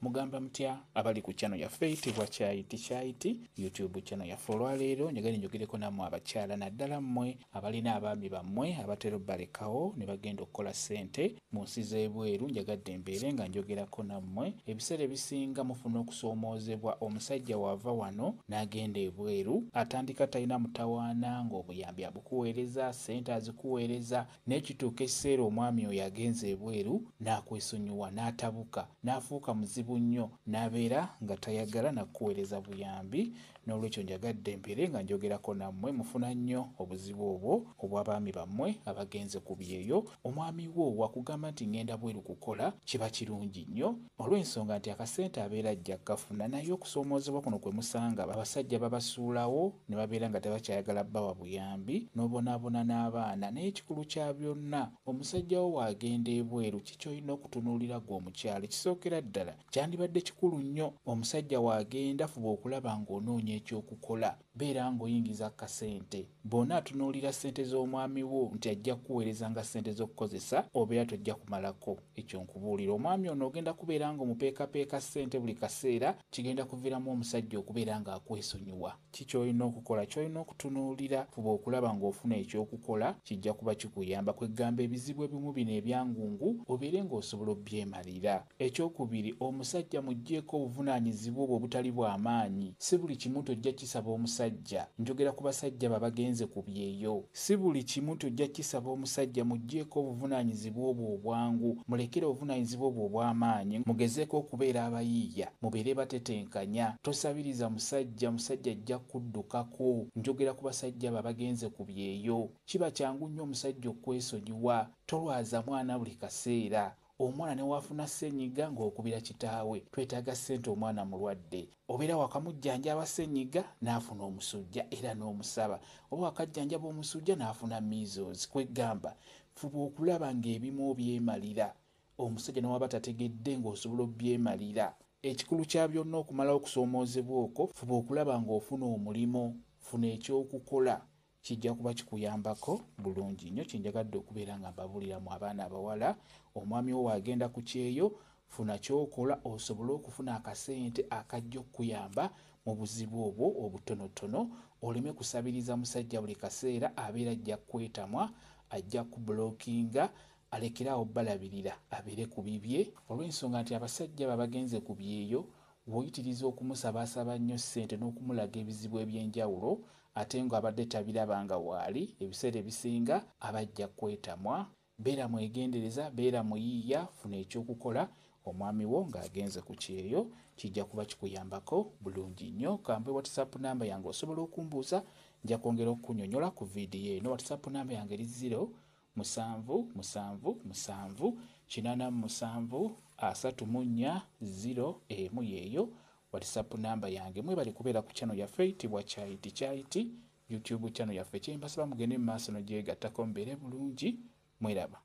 Mugamba mutya abali ku channel yaffe eyitibwa Kyayiti Kyayiti YouTube channel yaffe. Olwaleero njagala njogereko nammwe abakyala, naddala mmwe abalina abaami bammwe abatera obbalekawo ne bagenda okukola ssente mu nsi z'ebweru. Njagadde mbeere nga njogerako nammwe. Ebiseera ebisinga mufuna okusoomoozebwa, omusajja w'ava wano n'agenda ebweru atandika talina mutawaana, ng'obuyambi abukuweereza, ssente azikuweereza, naye kituuka ekiseera omwami oyo agenze ebweru n'akwesonyiwa, n'atabuka, n'afuuka muzibu nnyo, n'abeera nga tayagala nakuweereza buyambi. N'olwekyo njagadde mbeere nga njogerako nammwe. Mufuna nnyo obuzibu obwo obw'abaami bammwe abagenze ku byeyo. Omwami wo wakugamba nti ngenda bweru kukola, kiba kirungi nnyo olw'ensonga nti akasente abeera ajja kukafuna, naye okusoomoozebwa kuno kwe musanga, abasajja babasuulawo ne babeera nga tebakyayagala bbawa buyambi, n'obonaabona n'abaana. Naye ekikulu kya byonna, omusajja wo waagenda ebweru, kiki olina okutunuulira ggwe omukyala? Ekisookera ddala, kyandibadde kikulu nnyo omusajja waagenda, fuba okulaba ng'onoonya ekyokukola, beera ng'oyingiza kasente. Bw'onaatunuulira ssente z'omwami wo nti ajja kukuweereza nga ssente z'okukozesa, obeera tojja kumalako. Ekyo nkubuulira, omwami ono ogenda kubeera ng'omupeekapeeka ssente buli kaseera, kigenda kuviiramu omusajja okubeera ng'akwesonyiwa. Ki ky'olina okukola? Ky'olina okutunuulira, fuba okulaba ng'ofuna ekyokukola, kijja kuba kikuyamba. Kwegamba ebizibu ebimu bino ebyangungu obeere ng'osobola obyemalira. Ekyokubiri, omusajja muggyeko obuvunaanyizibwa obwo obutali bw'amaanyi. Si buli kimu tojja kisaba omusajja. Njogera ku basajja babagenze ku byeyo. Si buli kimu tojja kisaba omusajja, muggyeko obuvunaanyizibwa obwo obwangu, mulekere obuvunaanyizibwa obwo obw'amaanyi, mugezeeko okubeera abayiiya, mubeere batetenkanya. Tosabiriza musajja, musajja ajja kuddukako. Njogera ku basajja babagenze ku byeyo. Kiba kyangu nnyo omusajja okwesonyiwa. Tolwaza mwana buli kaseera. Omwana ne waafuna ssenyiga ng'okubira kitaawe, twetaaga ssente, omwana mulwadde. Obeera wakamujjanjaba ssenyiga n'afuna omusujja era n'omusaba, oba wakajjanjaba omusujja n'afuna measles. Kwegamba fuba okulaba ng'ebimu obyemalira, omusajja newaba tategedde ng'osobola obyemalira. Ekikulu kya byonna, okumalawo okusoomoozebwa okwo, fuba okulaba ng'ofuna omulimu, funa ekyokukola, kijja kuba kikuyambako bulungi nnyo. Kyenjagadde okubeera nga mbabuuliramu abaana abawala, omwami wo waagenda ku kyeyo, funa ky'okola osobole okufuna akasente akajja okukuyamba mu buzibu obwo obutonotono, oleme kusabiriza musajja buli kaseera. Abeera ajja kwetamwa, ajja kublockinga, alekeraawo balabirira, abeere ku bibye, olw'ensonga nti abasajja babagenze ku byeyo bw'oyitiriza okumusabaasaba nnyo ssente n'okumulaga ebizibu eby'enjawulo ate ng'abadde tabiraba nga waali, ebiseera ebisinga abajja kwetamwa. Beera mwegendereza, beera muyiiya, funa ekyokukola omwami wo ng'agenze ku kyeyo, kijja kuba kikuyambako bulungi nnyo. Kambe WhatsApp namba yange, osobola okumbuuza, nja kwongera okukunyonyola ku vidiyo eno. WhatsApp namba yange eri 0 7 7 7 87 34 0 1, yeeyo WhatsApp namba yange. Mwebali kubeera ku channel yaffe eyitibwa Kyayiti Kyayiti YouTube channel yaffe. Kyembasaba, mugende mu maaso nogyegattako, mbeere bulungi, mweraba.